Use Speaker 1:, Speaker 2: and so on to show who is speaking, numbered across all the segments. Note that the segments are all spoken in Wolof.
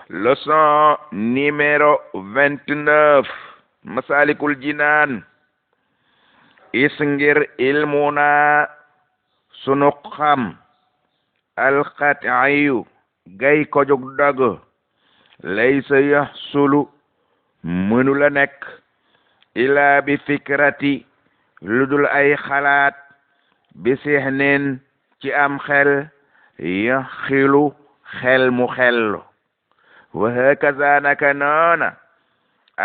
Speaker 1: leçon numéro 29 masalikul jinaan is ngir ilmuna sunu xam alqat'iyu gay ko jog dagg laysa yahsulu mënula nekk ila bi fikrati ludul ay xalaat bi sihnin ci am xel ya xilu xel mu xellu wa hakaza naka noona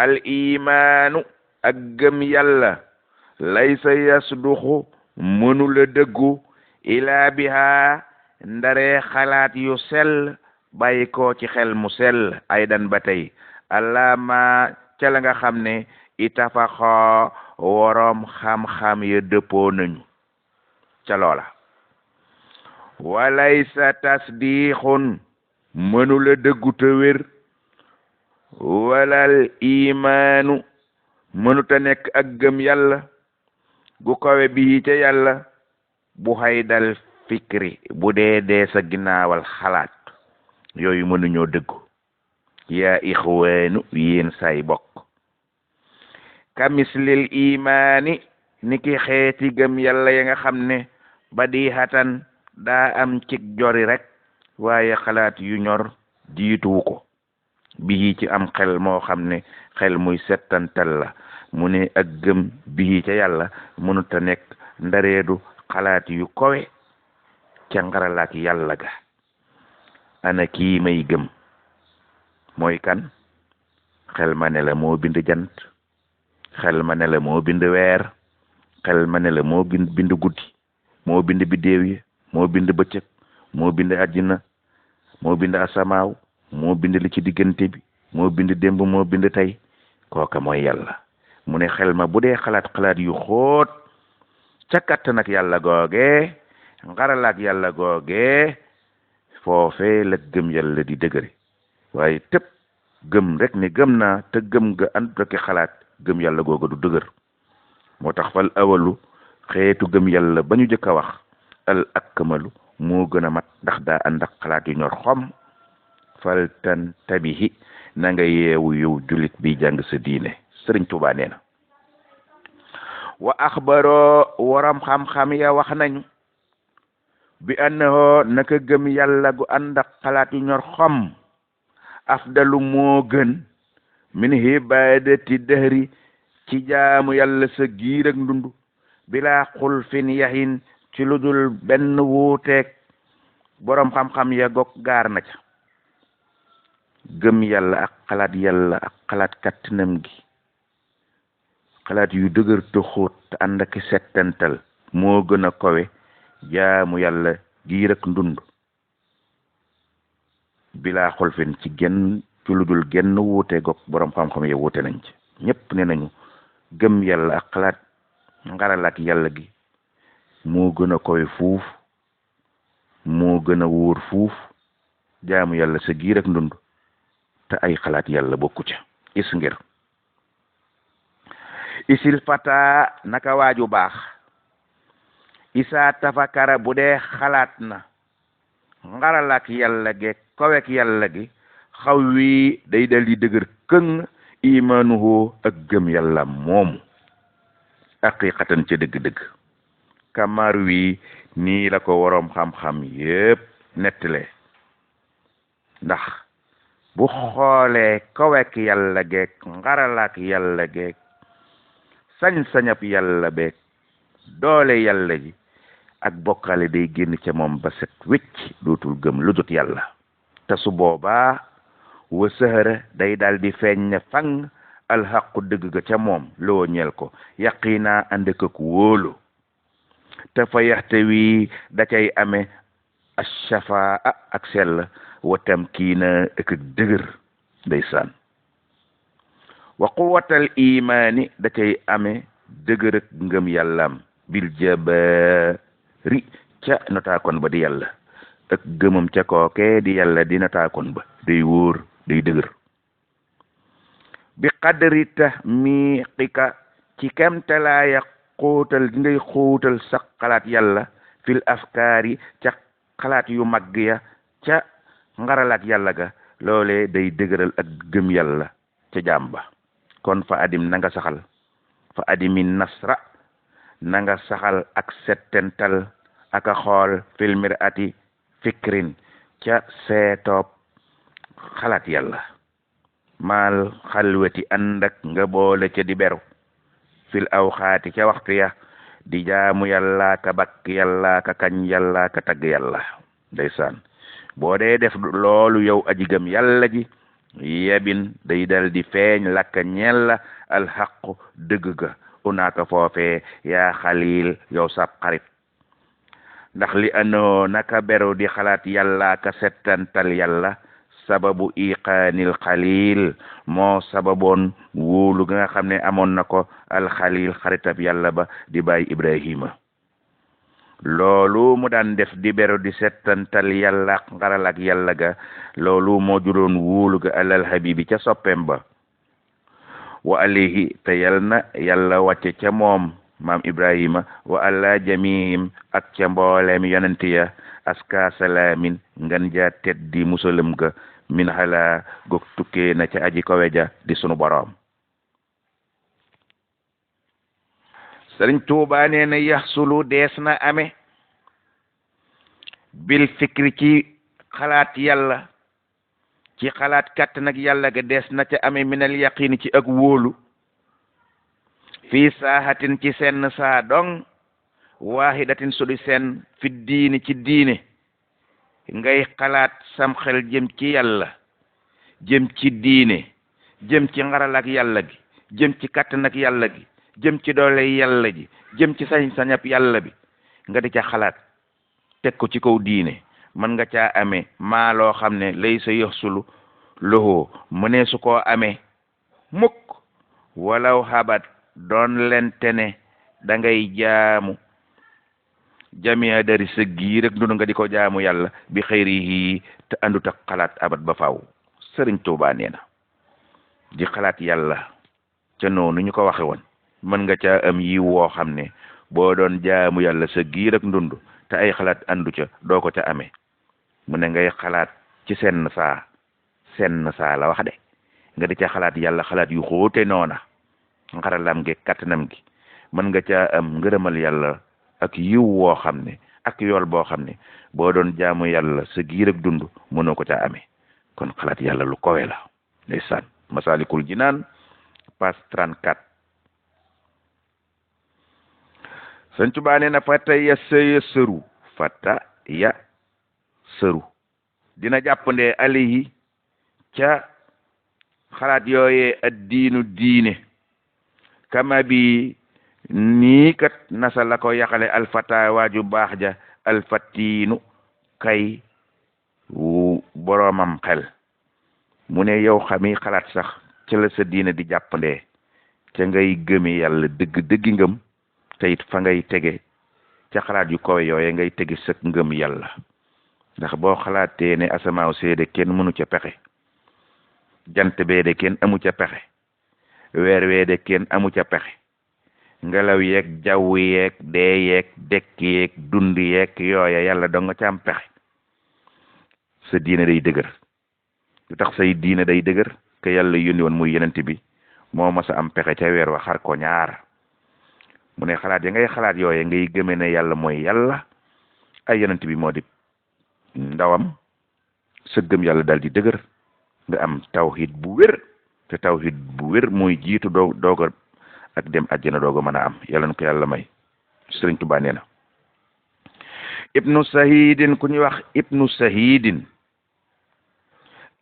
Speaker 1: al imaanu ak gëm yàlla laysa yasduxu mënula dëggu ilaa biha ndare xalaat yu sell bàyyi ko ci xel mu sell aydan ba tey allama ca la nga xam ne itafaxa woroom xam-xam ya dëppoo nañu ca loola walaysa tasdiixun mënula dëggu te wér walal imaanu mënuta nekk ak gëm yàlla gu kawe bii ca yàlla bu haydal fikri bu dee sa ginnaawal xalaat yooyu mënuñoo dëggu yaa ixwaanu yéen say bokk kamislil imaani niki xeeti gëm yàlla ya nga xam ne badihatan daa am cig jori rek waaye xalaat yu ñor jiituwu ko bii ci am xel moo xam ne xel muy settantal la mu ne ak gëm bii ca yàlla mënuta nekk ndareedu xalaat yu kowe ca ngaralaak yàlla ga ana kii may gëm mooy kan xel ma ne la moo bind jant xel ma ne la moo bind weer xel ma ne la moo bind guddi moo bind biddéew yi moo bind bëccëg moo bind àddina moo bind asamaaw moo bind li ci diggante bi moo bind démb moo bind tey kooka mooy yàlla mu ne xel ma bu dee xalaat yu xóot ca kattan ak yàlla googe ngaralaak yàlla googe foofe la gëm yàlla di dëgëre waaye tëpp gëm rek ne gëm naa te gëm nga ànd ak xalaat gëm yàlla googa du dëgër moo tax fal awalu xeetu gëm yàlla ba ñu jëkk a wax al akmalu moo gën a mat ndax daa ànd ak xalaat yu ñor xom fal tan tabihi na nga yeewu yow julit bi jàng sa diine sëriñ Tuubaa nee na wa axbaroo waram xam-xam ya wax nañu bi annahu naka gëm yàlla gu ànd ak xalaat yu ñor xom afdalu moo gën min hibadati dahri ci jaamu yàlla sa giir ak ndund bila xulfin yahin ci lu dul benn wuuteeg boroom xam-xam ya gog gaar na ca gëm yàlla ak xalaat kattanam gi xalaat yu dëgër te xóot te ànd ak settantal moo gën a kowe jaamu yàlla giir ak ndund bilaa xulfin ci lu dul genn wuute gog boroom xam-xam ya wuute nañ ci ñépp ne nañu gëm yàlla ak xalaat ngaral ak yàlla gi moo gën a kowe fuuf moo gën a wóor fuuf jaamu yàlla sa giir ak ndund te ay xalaat yàlla bokku ca isil fata naka waaju baax isa tafakara bu dee xalaat na ngaral ak yàlla ge kowek yàlla gi xaw wi day dal di dëgër këng imanuhu ak gëm yàlla moomu haqiqatan ca dëgg-dëgg kamar wi nii la ko waroom xam-xam yépp nettale ndax bu xoolee kowek yàlla geek ngaralaak yàlla geek sañ-sañab yàlla beek doole yàlla ji ak bokkale day génn ca moom ba set wécc dootul gëm lu dut yàlla te su boobaa wa sëhëra day daal di feeñ ne fang alxaqu dëgg ga ca moom loo ñeel ko yaqinaa ànd ak wóolu te fa yaxte wi da cay amee ashafaa ak sell wa tamkiina ak dëgër ndeysaan wa quwwatal imaani da cay amee dëgër ak ngëm yàllaam bil jabari ca notaakoon ba di yàlla ak gëmam ca kooke di yàlla di notaakoon ba day wóor day dëgër bi qadri tahmiqika ci kemtalaaya xóotal di ngay xóotal sa xalaat yàlla fil afkaari ca xalaat yu mag ya ca ngaralaat yàlla ga loolee day dëgëral ak gëm yàlla ca jaam ba kon fa adim na nga saxal fa adimi nasra na nga saxal ak settental ak a xool fil mir'ati fikrin ca seetoob xalaat yàlla maal xalwati ànd ak nga boole ca di beru fil awxaati ca waxtu ya di jaamu yàlla ka bakk yàlla ka kañ yàlla ka tagg yàlla ndeysaan boo dee def loolu yow aji gëm yàlla ji yebin day dal di feeñ lakka ñella alxaqu dëgg ga unaaka foofee yaa xalil yow sab xarit ndax li anoo naka beru di xalaat yàlla ka settantal yàlla sababu iqaanil xalil moo sababoon wóolu ga nga xam ne amoon na ko alxalil xaritab yàlla ba di bàyyi ibrahima loolu mu daan def di beru di settantal yàlla ngaral ak yàlla ga loolu moo juróon wóolu ga alal habibi ca soppem ba wa alayhi te yal na yàlla wàcce ca moom maam ibrahima wa ala jamihim ak ca mbooleem yonent ya aska salaamin ngan ja teddi musalam ga min hala gog tukkee na ca aji kawe ja di sunu boroom Sëriñ Tuubaa nee na yaxsulu dees na ame bil fikri ci xalaat yàlla ci xalaat kàttan ak yàlla ga dees na ca ame minal yaqini ci ak wóolu fii saahatin ci senn saa dong waahidatin sudi sen fi diini ci diine ngay xalaat sam xel jëm ci yàlla jëm ci diine jëm ci ngaral ak yàlla gi jëm ci kàttan ak yàlla gi jëm ci doole yàlla ji jëm ci sañ-sañab yàlla bi nga di ca xalaat teg ko ci kaw diine mën nga caa amee maa loo xam ne lay sa yoxsulu loxoo mënee su koo amee mukk walaw habat doon lente ne da ngay jaamu jamia dari sa gii rek dund nga di ko jaamu yàlla bi xëyri te andut ak xalaat abat ba faaw Sëriñ Tuubaa nee na di xalaat yàlla ca noonu ñu ko waxe woon mën nga caa am yiw woo xam ne boo doon jaamu yàlla sa giir ak ndund te ay xalaat andu ca doo ko ca amee mu ne ngay xalaat ci senn saa la wax de nga di ca xalaat yàlla xalaat yu xóote noona xaralam gi kattanam gi mën nga caa am ngërëmal yàlla ak yiw woo xam ne ak yool boo xam ne boo doon jaamu yàlla sa giir ak dund mënoo ko caa amee kon xalaat yàlla lu kowe la ndeysaan Masaalikul Jinaan page 34 Sëñ Tuubaa nee na fata ya sëru dina jàppandee alayhi ca xalaat yooyee ad diine kama bi nii kat nasa la ko yaxale alfata waaju baax ja alfatiinu kay boroomam xel mu ne yow xami xalaat sax ca la sa diine di jàppandee ca ngay gëme yàlla dëggi ngëm te it fa ngay tege ca xalaat yu kowe yooye ngay tege sëg ngëm yàlla ndax boo xalaatee ne asamaaw seede kenn mënu ca pexe jant bee de kenn amu ca pexe weer wee de kenn amu ca pexe ngelaw yeeg jaww yeeg dee yeeg dekk yeeg dund yeeg yooya yàlla dong nga ca am pexe sa diine day dëgër lu tax say diine day dëgër ke yàlla yónni woon muy yenent bi moo mas a am pexe ca weer wa xar ko ñaar mu ne xalaat ya ngay xalaat yooye ngay gëme ne yàlla mooy yàlla ay yenent bi moo di ndawam sa gëm yàlla dal di dëgër nga am tawhid bu wér te tawhid bu wér mooy jiitu dooga ak dem àjjana dooga mën a am yàlla na ko yàlla may Sëriñ Tuubaa nee na ibnu sahidin ku ñuy wax ibnu sahidin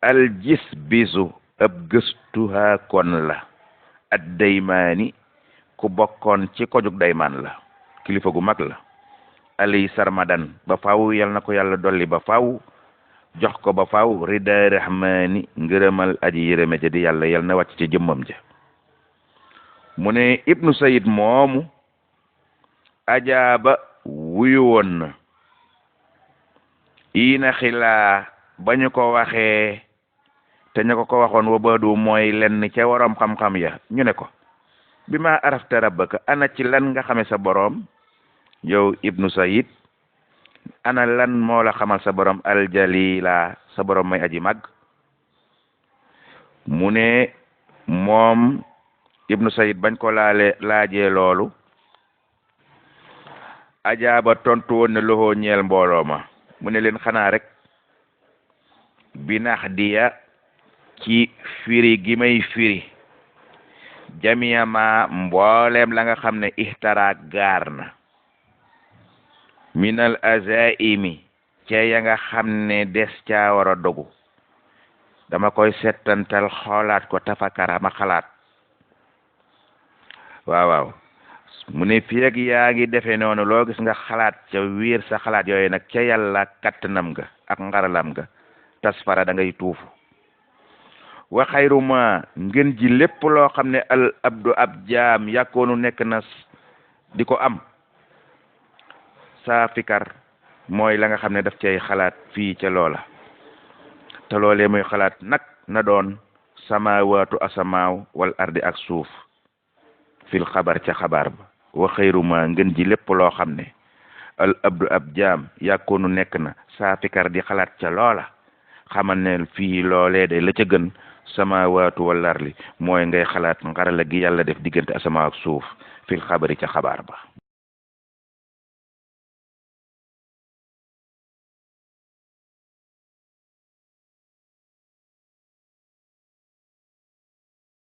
Speaker 1: al gis bisu ab gëstuhaa kon la ad daymaani ku bokkoon ci kojug daymaan la kilifa gu mag la ali sarmadan ba faaw yal na ko yàlla dolli ba faaw jox ko ba faaw rida rahmaani ngërëmal aji yërëme ja di yàlla yal na wàcc ci jëmmam ja mu ne ibnu sayid moomu ajaaba wuyu woon na ina xilaa ba ñu ko waxee te ñu ko waxoon wa baadu mooy lenn ca waroom xam-xam ya ñu ne ko bi ma arafta rabbaka ana ci lan nga xame sa boroom yow ibnu sayid ana lan moo la xamal sa boroom aljalila sa boroom may aji mag mu ne moom ibnu sayid bañ ko laajee loolu ajaaba tontu woon ne loxoo ñeel mbooloo ma mu ne leen xanaa rek binax diya ci firi gi may firi jamiya ma mbooleem la nga xam ne ihtara gaar na minal azaimi ca ya nga xam ne des caa war a dogu dama koy settantal xoolaat ko tafakara ma xalaat waaw mu ne fii ak yaa ngi defee noonu loo gis nga xalaat ca wiir sa xalaat yooyu nag ca yàlla kattanam nga ak ngaralam nga tasfara da ngay tuufu wa xayruma ngeen ji lépp loo xam ne al abdu ab jaam yàkkoonu nekk na di ko am saa fikar mooy la nga xam ne daf cay xalaat fii ca loola te loolee muy xalaat nag na doon samaawaatu asamaaw wal ardi ak suuf fil xabar ca xabaar ba wa xayruma ngeen ji lépp loo xam ne al abdu ab jaam yàkkoonu nekk na saa fikar di xalaat ca loola xamal ne fii loolee de la ca gën samaawaatu wal ardi mooy ngay xalaat ngarala gi yàlla def diggante asamaaw ak suuf fil xabari ca xabaar ba